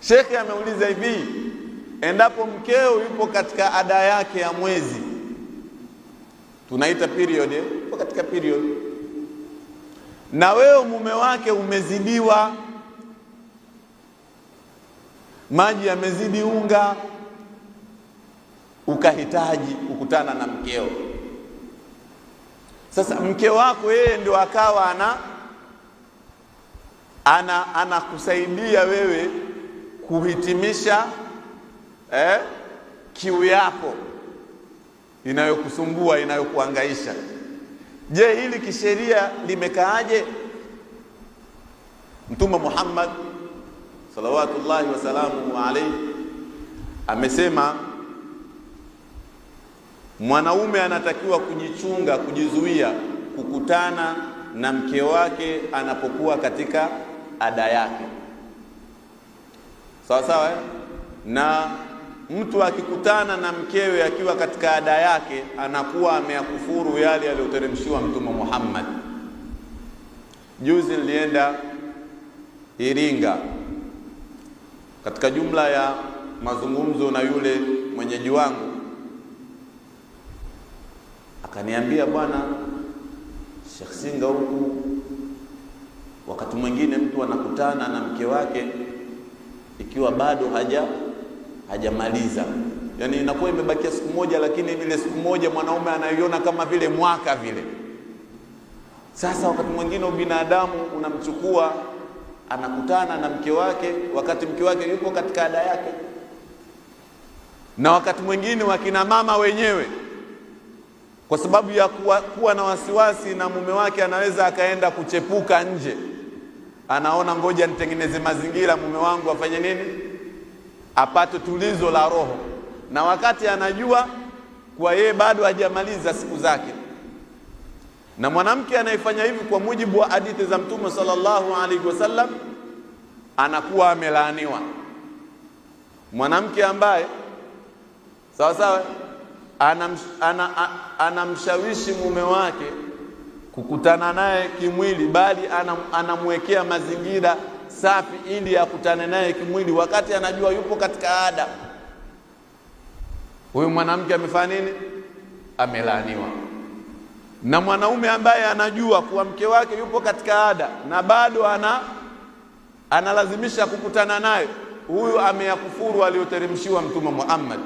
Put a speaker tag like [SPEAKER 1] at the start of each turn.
[SPEAKER 1] Shekhe ameuliza hivi, endapo mkeo yupo katika ada yake ya mwezi, tunaita period, yupo katika period, na wewe mume wake umezidiwa, maji yamezidi unga, ukahitaji kukutana na mkeo. Sasa mke wako yeye ndio akawa ana anakusaidia wewe kuhitimisha kiu yako inayokusumbua inayokuhangaisha. Je, hili kisheria limekaaje? Mtume Muhammad salawatullahi wasalamuhu alayhi amesema mwanaume anatakiwa kujichunga, kujizuia kukutana na mke wake anapokuwa katika ada yake, sawa sawa, eh? Na mtu akikutana na mkewe akiwa katika ada yake anakuwa ameyakufuru yale yaliyoteremshiwa Mtume Muhammad. Juzi nilienda Iringa katika jumla ya mazungumzo na yule mwenyeji wangu, akaniambia, bwana Sheikh Singa, huku wakati mwingine mtu anakutana na mke wake ikiwa bado hajamaliza, yaani inakuwa imebakia siku moja, lakini ile siku moja mwanaume anaiona kama vile mwaka vile. Sasa wakati mwingine ubinadamu unamchukua, anakutana na mke wake wakati mke wake yupo katika ada yake. Na wakati mwingine wakina mama wenyewe kwa sababu ya kuwa na wasiwasi na mume wake anaweza akaenda kuchepuka nje, anaona ngoja nitengeneze mazingira mume wangu afanye nini, apate tulizo la roho, na wakati anajua kuwa yeye bado hajamaliza siku zake. Na mwanamke anayefanya hivi kwa mujibu wa hadithi za Mtume sallallahu alaihi wasallam anakuwa amelaaniwa. Mwanamke ambaye sawa sawa anamshawishi mume wake kukutana naye kimwili, bali anamwekea mazingira safi ili akutane naye kimwili wakati anajua yupo katika ada, huyu mwanamke amefanya nini? Amelaaniwa. Na mwanaume ambaye anajua kuwa mke wake yupo katika ada na bado analazimisha kukutana naye, huyu ameyakufuru aliyoteremshiwa Mtume Muhammad.